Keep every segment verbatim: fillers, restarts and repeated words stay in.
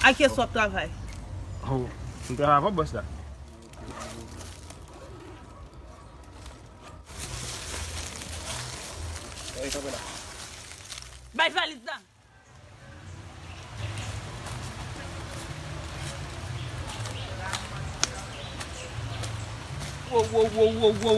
A kiyès w ap travay? Oh, m travay avè bòs la. Bay valiz la. Wo, wo, wo, wo, wo,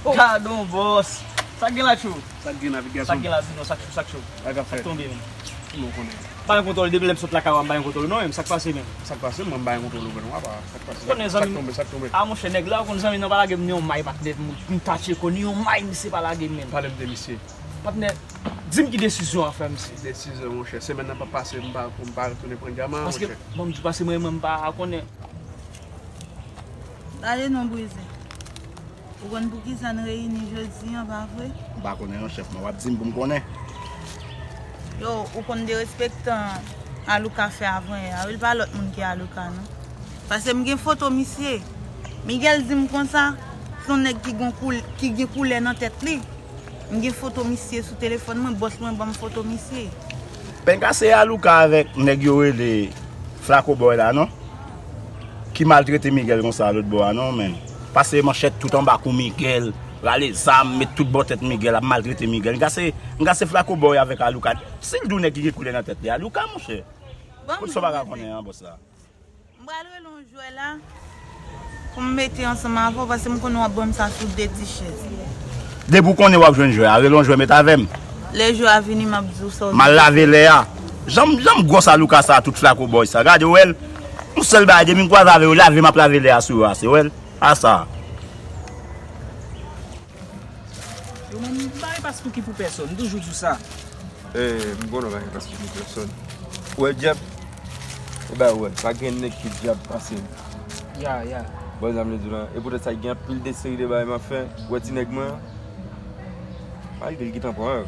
wo. Gadon bòs. Sa k gen la, Tchou? Sa k gen navigasyon? Sa k gen la, di non, sa k cho, sa k cho? Sa k ap fèt? Sa k tonbe, menm? Kouman w konnen? M pa gen kontwòl, depi lè m sot lakay ou a, m pa gen kontwòl ou non, menm. Sa k pase, menm? Sa k pase, mwen m pa gen kontwòl ou, menm, apa. Sa k pase? Konnen zanmi. Sa k tonbe, sa k tonbe? A, monchè, nèg la, ou konn zanmi nan pa lage m ni yon may, patnè, m, m tache kò, ni yon may, misye pa lage m, menm. Pale m de misye. Patnè, di m ki desizyon w ap fè, misye. Desizyon, monchè. Semèn nan p ap pase, m pa, m pa retounen pran dyaman, monchè. Paske, bon, m di w, pase mwen menm, m pa konnen. Gade non, Brize. Ou konn poukisa n reyini jodi an, pa vre? M pa konnen non, chèf mwen. W ap di m pou m konnen. Yo, ou konn derespektan Alouka fè avan yè a, wi, l pa lòt moun ki Alouka, non. Paske m gen foto misye. Miguel di m konsa, se yon nèg ki gen koul-, ki gen koulè nan tèt li. M gen foto misye sou telefòn mwen, bòs mwen ban m foto misye. Penga se Alouka avèk nèg yo rele Flaco Boy la, non? Ki maltrete Miguel konsa lòt bò a, non, menm. Pase manchèt tout anba kou Miguel, rale zam, met tout bò tèt Miguel, ap maltrete Miguel. Nga se, nga se Flaco Boy avèk Alouka. Si l di w nèg ki gen koulè nan tèt li, Alouka, monchè. Bon, kote sa w pa ka konnen an, bòs la? M pral rele yon jwè la pou m mete ansanm avè w, paske m konnen w ap ban m sa sou de ti chèz. Depi w konnen w ap jwenn jwè a, rele yon jwè met avè m. Lè jwè a vini, m ap di w sa w. M al lave lè a. Jan m, jan m gwòs Alouka sa, tout Flaco Boy sa. Gade, w wè l? Yon sèl bagay, depi m kwaze avè yo, lave m ap lave lè a sou yo ase, w wè l? A sa. Yo, mwen, m pa gen pas pou ki pou pèsòn. M toujou di w sa. Eh, m konnen w pa gen pas pou ki pèsòn. Ou wè dyab? E ba ou wè, pa gen nèg ki dyab pase m. Ya, ya. Bon, sa m vle di w lan. E poutèt sa, gen anpil de seri de bagay m ap fè. Ou wè ti nèg mwen an? Malgre l gentan pran yo.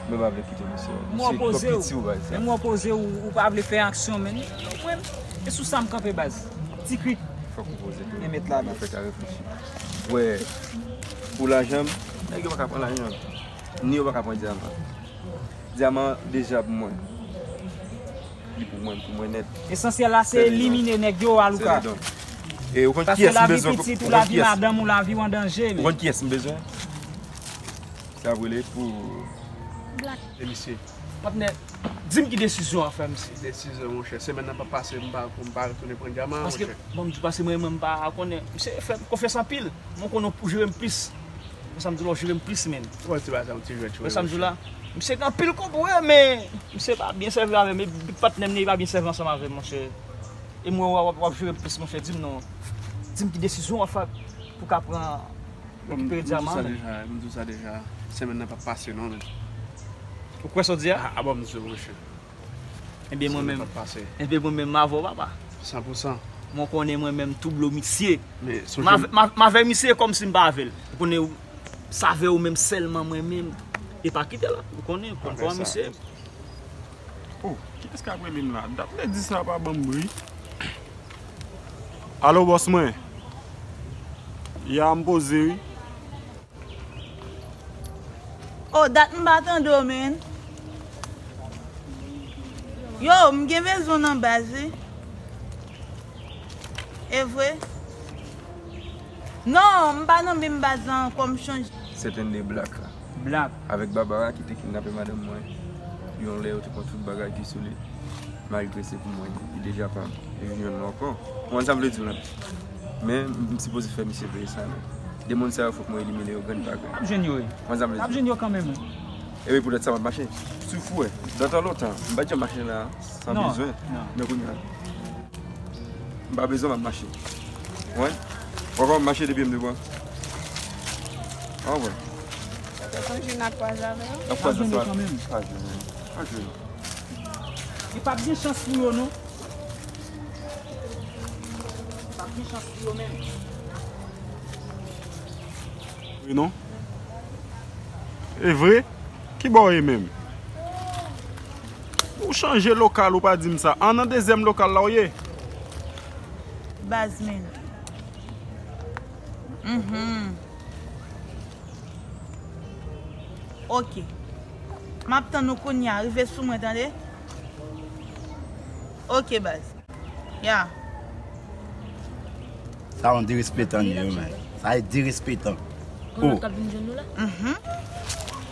Men m pa vle kite misye. Misye twò piti pou bagay sa. Men mwen poze w, ou pa vle fè aksyon, men. Mwen, e sou sa m kanpe baz. Ti krik. Fòk ou poze tou. Men met la baz. Fèk a reflechi. Wè, pou lajan m, nèg yo pa ka pran lajan m. Ni yo pa ka pran dyaman. Dyaman deja pou mwen. Li pou mwen, pou mwen nèt. Esansyèl la se elimine nèg yo, Alouka. E ou konn kiyès m bezwen? Paske lavi pitit ou, lavi madanm ou, lavi w an danje. Ou konn kiyès m bezwen? Sa vre li pou Black. E misye. Patnè, di m ki desizyon w ap fè, misye. Desizyon, monchè. Semèn nan p ap pase, m pa, m pa retounen pran dyaman, monchè. Paske, bon, m di w pase mwen menm, m pa konnen. Misye fè m konfyans anpil. Mwen konnen w jere m plis. Wè sa m di w la, w jere m plis menm. Wè ti bagay sa, yon ti jwèt, wè sa m di w la. Misye gen anpil kòb, wi, men misye pa byen sèvi avè m. E patnè m nan, li pa byen sèvi ansanm avè m, monchè. E mwen, w ap, w ap jere m plis, monchè. Di m non. Di m ki desizyon w ap fè pou w ka pran, rekipere dyaman an. M di w sa deja, m di w sa deja. Semèn nan p ap pase, non, men. Ou kwè sa w di a? A, a bon, m di w, monchè. Ebyen, mwen menm, ebyen, mwen menm, m avè w, papa. San pou san. Mwen konnen mwen menm, tou blo misye. M avè, m avè misye kòmsi m pa avè l. Ou konnen, sa avè w menm sèlman mwen menm. E pa kite l, ou konnen, konn kò misye. Oh, kiyès k ap rele m la? Dat lè di sa pa ban m bri. Alo, bòs mwen. Ya, m poze, wi. Oh, dat m pa tande w, man. Yo, m gen bezwen w nan baz, wi. E vre? Non, m pa nan menm baz la ankò, m chanje. Sèten de Black. Black. Avèk Barbara ki te kidnape madanm mwen. Yon lè yo te pran tout bagay ki sou li. Malgre se pou mwen, li deja pa m. Li vin jwenn mwen ankò. Ou konn sa m vle di w la? Men, m sipoze fè misye peye sa, men. De moun sa yo, fòk mwen elimine yo grenn pa grenn. Ap jwenn yo, wi. Ou konn sa m vle di w? Ap jwenn yo kanmenm, wi. E wi, poutèt sa m ap mache. Sou fou, wi. Dan tan lontan, m pa t janm mache la, san bezwen. Non, non. Men kounye a, m pa bezwen, m ap mache. Ou konprann? Ou konprann m mache depi m debò. Ou konprann? Ou te sonje n ap kwaze avè yo? N ap kwaze ansanm. Ap jwenn yo kanmenm. Pa jwenn yo. Pa jwenn yo. E p ap gen chans pou yo, non. E p ap gen chans pou yo menm. Wi, non. E vre? Ki bò w ye menm? Ou chanje lokal, ou pa di m sa. An nan dezyèm lokal la w ye? Baz, men. Mhm. Ok. M ap tann ou kounye a. Rive sou mwen, tande? Ok, baz. Ya. Sa yon derespektan li ye, men. Sa e derespektan. Yon lòt k ap vin jwenn nou la? Mhm.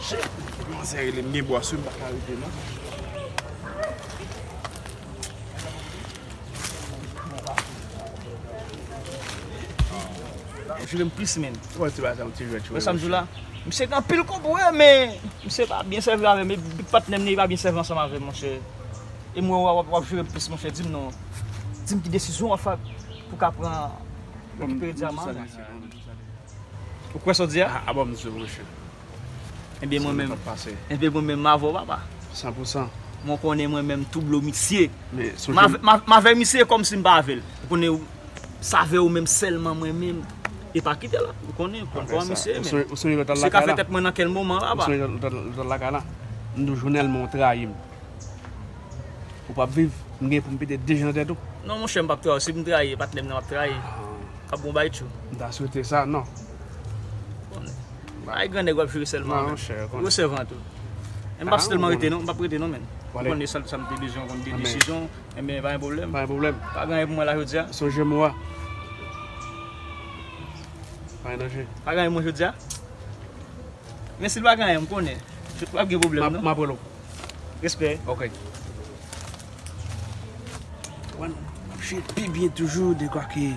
Shit. Kòmanse rele m gen bwa sou m, pa ka rete non. Jere m plis, men. Kòman ti bagay sa, yon ti jwèt, jwèt, sa m di w la? Misye gen anpil konpwen, men misye pa byen sèvi avè m. E big patnè m li pa byen sèvi ansanm avè m, monchè. E mwen, w ap, w ap jere m plis, monchè. Di m non. Di m ki desizyon w ap fè pou w ka pran, rekipere dyaman an. Ou kwè sa w di a? A, a bon, misye, monchè. Ebyen mwen menm, ebyen mwen menm m avè w, papa. San pou san. Mwen konnen mwen menm tou blo misye. M avè, m avè misye kòmsi m pa avè l. Ou konnen, sa avè w menm sèlman mwen menm. E pa kite lòt, ou konnen, ou konn kòman misye ye menm. Misye ka fè tèt mwen nan kèl moman, papa. Ou sonje lòt lakay la? M di w, Jonèl, men w trayi m. Ou p ap viv, m gen pou m pete de je nan tèt ou. Non, monchè, m p ap trayi w. Si m trayi, patnè m nan m ap trayi. K ap bon bay tjou. M ta swete sa, non. Ay, grannèg w ap jere sèlman. Non, monchè, gwo sèvant ou. E m p ap sèlman rete, non, m p ap rete, non, men. Ou konnen sa, sa m te bezwen, ou konn de desizyon, enben, pa gen pwoblèm. Pa gen pwoblèm. Pa gen anyen pou mwen la jodi a. Sonje mo a. Pa gen danje. Pa gen anyen mwen jodi a. Men si l pa gen anyen, m konnen. W ap gen pwoblèm, non? M ap rele w. Respè. Ok. Wè, m ap jere pi byen toujou dekwa ke.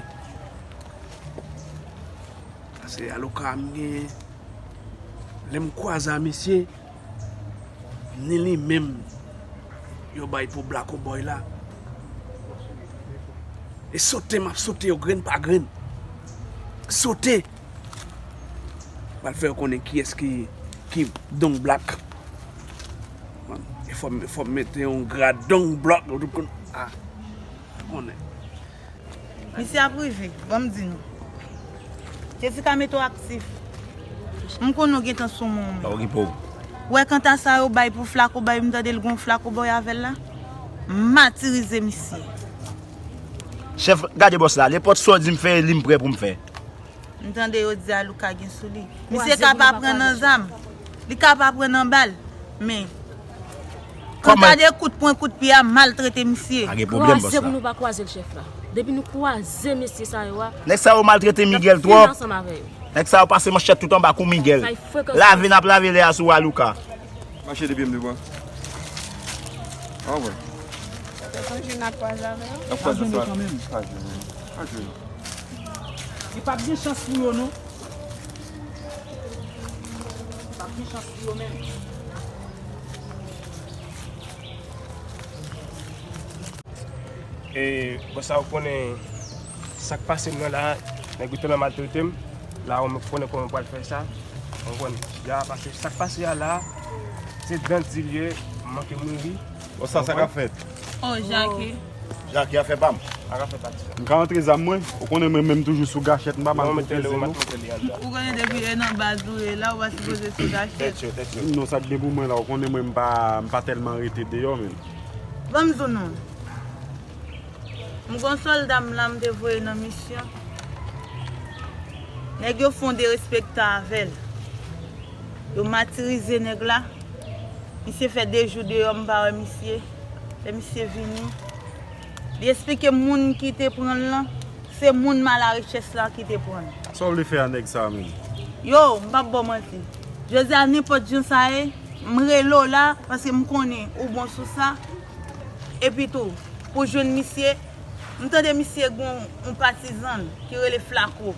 Pase aloka m genyen. Lè m kwaze a misye, ni li menm, yo bay pou Black Cowboy la. E sote m ap sote yo grenn pa grenn. Sote! Pral fè yo konnen kiyès ki, ki Don Black. E fò m, fò m mete yon gra Don Black, yo tout konn, a, konnen. Misye ap rive, ban m di nou. Jezi ka mete w aktif. M konnen w gentan sou men w. Pa okipe w. Ou wè kanta sa yo bay pou Flako Boy, m tande l gon Flako Boy avè l la. M matirize misye. Chèf, gade bòs la, nenpòt sa w di m fè, li m prè pou m fè. M tande yo di Alouka gen sou li. Misye ka pa pran nan zam. Li ka pa pran nan bal. Men, kanta de kout pwen, kout pye a maltrete misye. Pa gen pwoblèm, bòs la. Kraze pou nou pa kwaze l, chèf la. Depi nou kwaze mesye sa yo a, nèg sa yo maltrete Miguel twòp. Nèg sa yo pase manchèt tout anba kou Miguel. Lave n ap lave lè a sou Alouka. Mache depi m debò. Anvre. Sa te sonje n ap kwaze avè yo? N ap kwaze sa. Pa jwenn yo kanmenm. Pa jwenn yo. Pa jwenn yo. E p ap gen chans pou yo, non. E p ap gen chans pou yo menm. E, bon, sa w konnen, sa k pase m nan la, nèg yo tèlman maltrete m, la, w konnen kòman m pral fè sa, w konprann? Ya, paske sa k pase a la, se dan di l ye, m manke mouri. Bon, sa, sa k ap fèt? Oh, Jackie. Jackie, afè pa m. Afè pa m. M ka antre zam mwen, ou konnen mwen menm toujou sou gachèt, m pa mal pwopoze nou. Ou konnen depi e nan baz ou ye la, ou pa sipoze sou gachèt. Tèt yo, tèt yo. Non, sa k gen pou mwen la, ou konnen mwen m pa, m pa tèlman rete deyò, men. Ban m di w non. M gon sòlda m la m te voye nan misyon. Nèg yo fè yon derespektan avè l. Yo matirize nèg la. Misye fè de jou deyò m pa wè misye. Lè misye vini, li esplike m moun ki te pran l lan. Se moun Malarechès la ki te pran l. Sa w vle fè a nèg sa a menm? Yo, m p ap ba w manti. Jodi a, nenpòt jan sa ye, m rele w la, paske m konnen ou bon sou sa. Epi tou, pou jwenn misye, m tande misye gon yon patizan l ki rele Flako.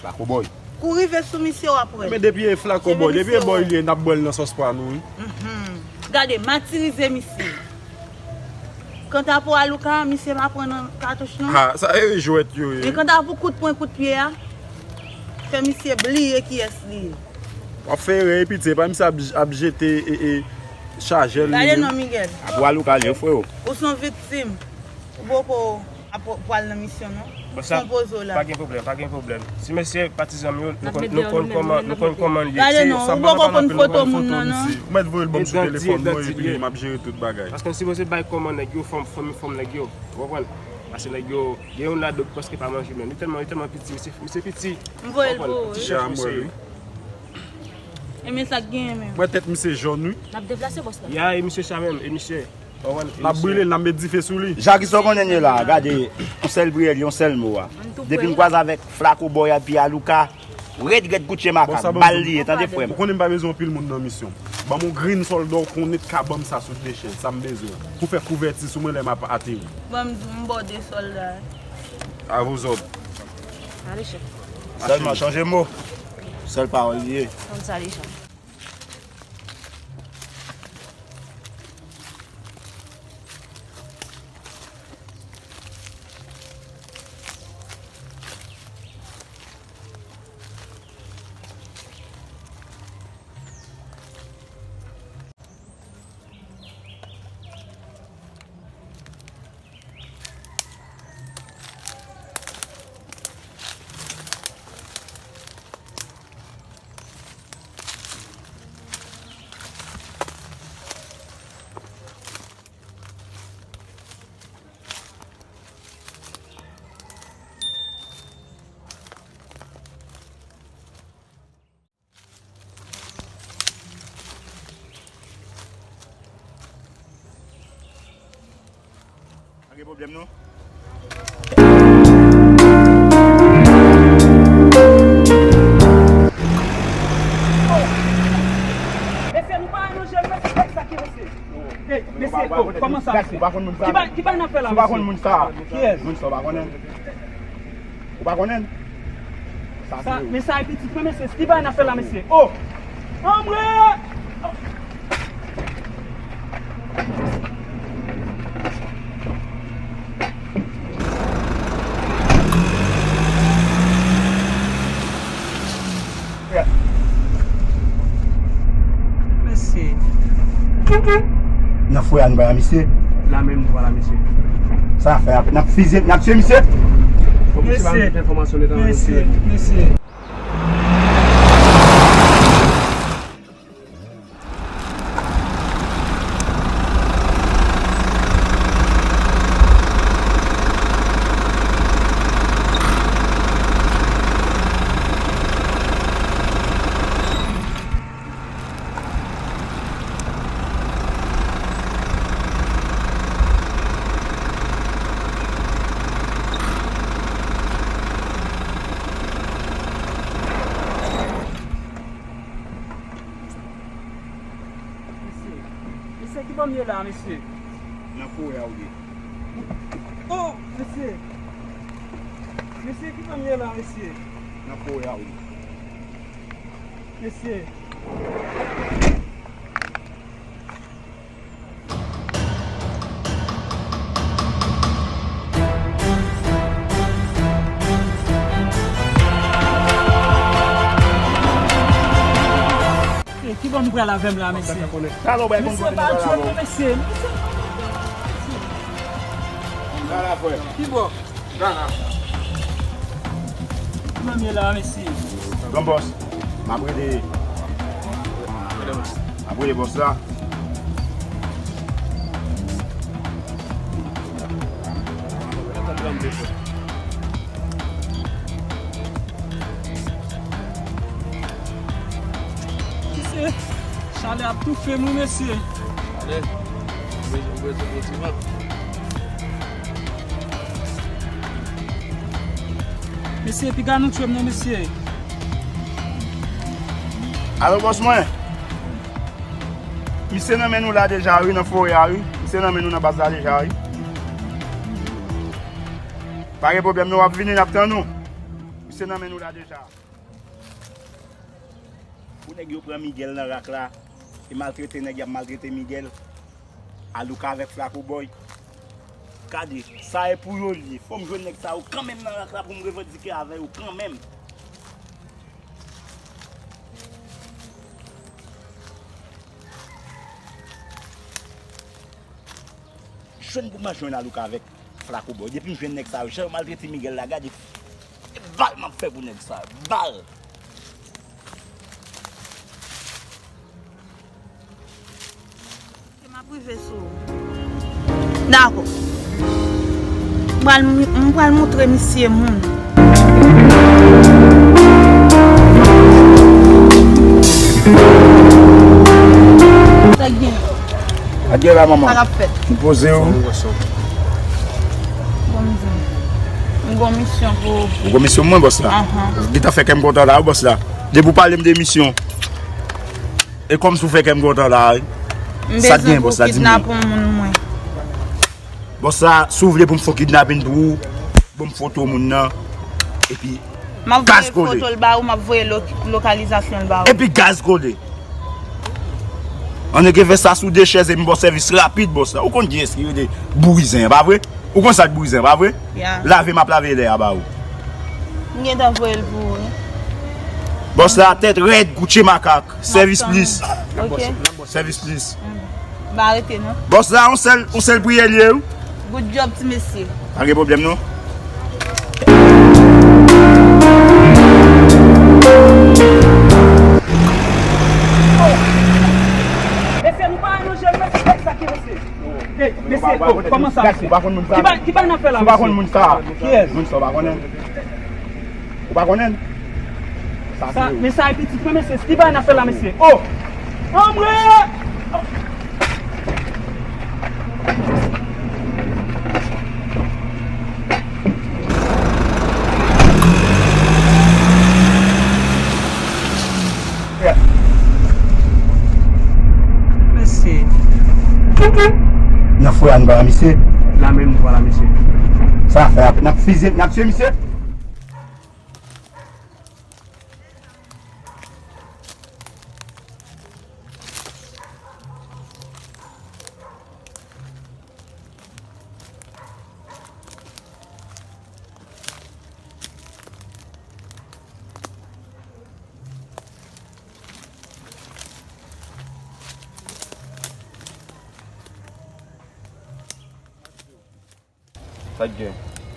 Flako Boy. Kou rive sou misye, w ap wè l. Men depi e Flako Boy, depi e Boy li ye, n ap bwè l nan sòs pwa nou, wi. Mhm. Gade, matirize misye. Kanta pou Alouka, misye pa pran nan katouch non. Ha, sa e jwèt yo ye. Men kanta pou kout pwen, kout pye a, fè misye bliye kiyès li ye. W ap fè erè, epi se pa misye ap, ap jete e, e chajè l li menm. Gade non, Miguel. A pou Alouka li ye, freo. Ou se yon viktim. Ou poko ap pral nan misyon non. Bon, sa, pa gen pwoblèm, pa gen pwoblèm. Ti mesye, patizan m yo, nou konn, nou konn kòman, nou konn kòman l ye. Gade non, ou poko konn foto moun nan non. Ou mèt voye l ban m sou telefòn mwen, epi m ap jere tout bagay. Paske m sipoze bay kòman nèg yo, fòm, fòm, fòm nèg yo. Ou konprann? Paske nèg yo, gen youn ladan ki prèske pa manje menm. Li tèlman, li tèlman piti, misye, misye piti. M voye l pou ou, wi. Ti chèf misye. E men sa k genyen menm. Mwen tèt misye jòn, wi. N ap deplase, bòs la. Ya, e misye sa menm, e misye. N ap brile l, n ap met dife sou li. Jackie, sa w konnen ye la, gade, yon sèl priyè, yon sèl mo a. Depi m kwaze avèk Flako Boy epi Alouka, rèd rèd kout chen makak, bal li ye, tande frè m. Ou konnen m pa bezwen anpil moun nan misyon. Ban m yon grenn sòlda w konnen k ka ban m sa sou de chen, sa m bezwen. Pou fè kouvèti sou mwen lè m ap ateri. Ban m di w, m ba w de sòlda. A vos òd. Ale, chèf. Sèlman chanje mo. Sèl pawòl li ye. Konn sa li jan. Pa gen pwoblèm non. Mesye, nou pa wè nou jwenn mesye, sa ki mesye? Hey, mesye, oh, kòman sa, mesye? Ki bagay, ki bagay n ap fè la, mesye? Kiyès? Moun sa w pa konnen. Ou pa konnen? Sa, men sa e pitit mwen, mesye. Ki bagay n ap fè la, mesye? Oh! Anmwe! Mesye. Nan fouye a nou pa la, mesye. La menm nou pa la, mesye. Sa n ap fè, n ap fizye, n ap tiye misye. Fòk misye ba nou tout enfòmasyon nou genyen, mesye. Mesye, mesye. Mesye, mesye, ki bò m ye la, mesye? Nan forè a ou ye. Oh, mesye. Mesye, ki bò m ye la, mesye? Nan forè a ou ye. Mesye. Eh, ki bò nou pral avè m la, mesye? Mesye, pa jwenn mwen, mesye. Ki bò? Manmye la, mesye. Gran bòs, m ap rele, m ap rele bòs la. Mesye, chalè ap toufe m wi, mesye. Chalè? Ou bezwen, ou bezwen yon ti van? Mesye, piga nou tchwe m non, mesye. Alo, bòs mwen. Misye nan men nou la deja, wi, nan forè a, wi. Misye nan men nou nan baz la deja, wi. Pa gen pwoblèm, non, w ap vini, n ap tann ou. Misye nan men nou la deja. Pou nèg yo pran Miguel nan rak la, e maltrete nèg y ap maltrete Miguel, Alouka avèk Flako Boy. Gade, sa e pou yo l ye. Fò m jwenn nèg sa yo kanmenm nan rak la pou m revandike avè yo kanmenm. Jwenn pou mwen jwenn Alouka avèk Flako Boy. Depi m jwenn nèg sa yo, jan yo maltrete Miguel la, gade bal m ap fè pou nèg sa yo. Bal! M ap rive sou ou. Dakò. M pral, m pral montre misye moun. Sa k gen? Ak Sa la, manman. Sa k ap fèt? M poze w. Bon, m di. M gon misyon pou ou. Ou gon misyon mwen, bòs la? Ahan. Ou gentan fè kè m kontan la, wi, bòs la. Depi w pale m de misyon, e kòmsi w fè kè m kontan la, wi. Sa k gen, bòs la, di m. M bezwen pou w kidnape yon moun mwen. Bòs la, si w vle pou m fè yon kidnapin pou ou, ban m foto moun nan, epi gaz kole. M ap voye foto l ba ou, m ap voye lo-, lokalizasyon l ba ou. Epi gaz kole. Ann gen fè sa sou de chèz epi m ba w sèvis rapid, bòs la. Ou konn kiyès ki rele Bourizen an, pa vre? Ou konn sa k Bourizen an, pa vre? Ya. Lave m ap lave lè a ba ou. M gentan voye l pou ou, wi. Bòs la, tèt rèd, koutje makak. Sèvis plis. Ok. Sèvis plis. M pa rete, non. Bòs la, yon sèl, yon sèl priyè l ye, wi. Good job, ti mesye. Pa gen pwoblèm, non. Mesye, nou pa wè nou jèn, mesye, sa ki mesye? Hey, mesye, oh, kòman sa, mesye? Ou pa konn moun sa? Ki ba-, ki bagay n ap fè la, mesye? Ou pa konn moun sa? Kiyès? Moun sa, ou pa konnen? Ou pa konnen? Sa, men sa e pitit mwen, mesye. Ki bagay n ap fè la, mesye? Oh! Anmwe! Mesye. Nan fwè a nou pa la, mesye. La menm nou pa la, mesye. Sa fè, n ap fizye, n ap tiye misye. Sa k gen?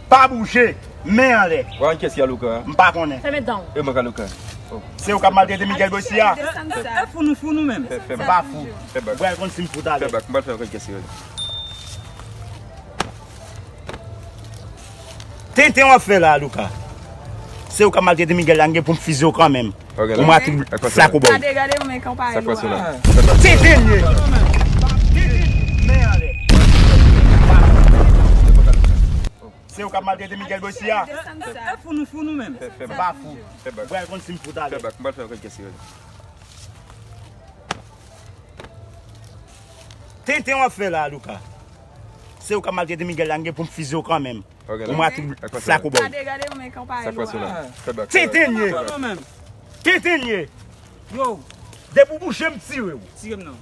Pa bouje, men anlè. Ou pa konn kiyès ki Alouka a? M pa konnen. Fèmen dan w. E mwen k Alouka. Oh. Se ou k ap maltrete Miguel Boissy a? E, e, e fou nou fou nou menm. Fè, fè bak. M pa fou. Fè bak. Ou pral konn si m fou talè. Fè bak. M pral fè yon kèk kesyon. Tenten w ap fè la, Alouka. Se ou k ap maltrete Miguel la, m gen pou m fizye w kanmenm. Ou mwen a tout flak ou ba w. Gade, gade, men kanpay ou a. Tenten l ye. Tenten l ye. Men anlè. Se ou k ap maltrete Miguel Boissy a? E fou nou fou nou menm. M pa fou. Ou pral konn si m fou talè. Tenten w ap fè la, Alouka. Se ou k ap maltrete Miguel la, m gen pou m fizye w kanmenm. Ou mwen a tout flak ou ba w. Gade, gade, men kanpay ou a. Tenten l ye. Tenten l ye. Yo. Depi w bouje m tire w. Tire m non.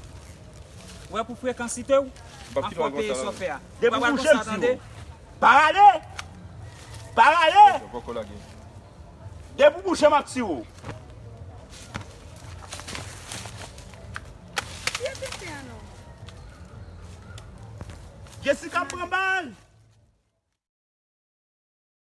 Ou wè pou frekansite w, m ap fè w peye sa w fè a. Depi w bouje m tire w. Pa rale. Pa rale. Depi w bouje m ap tire w. Jessica pran bal.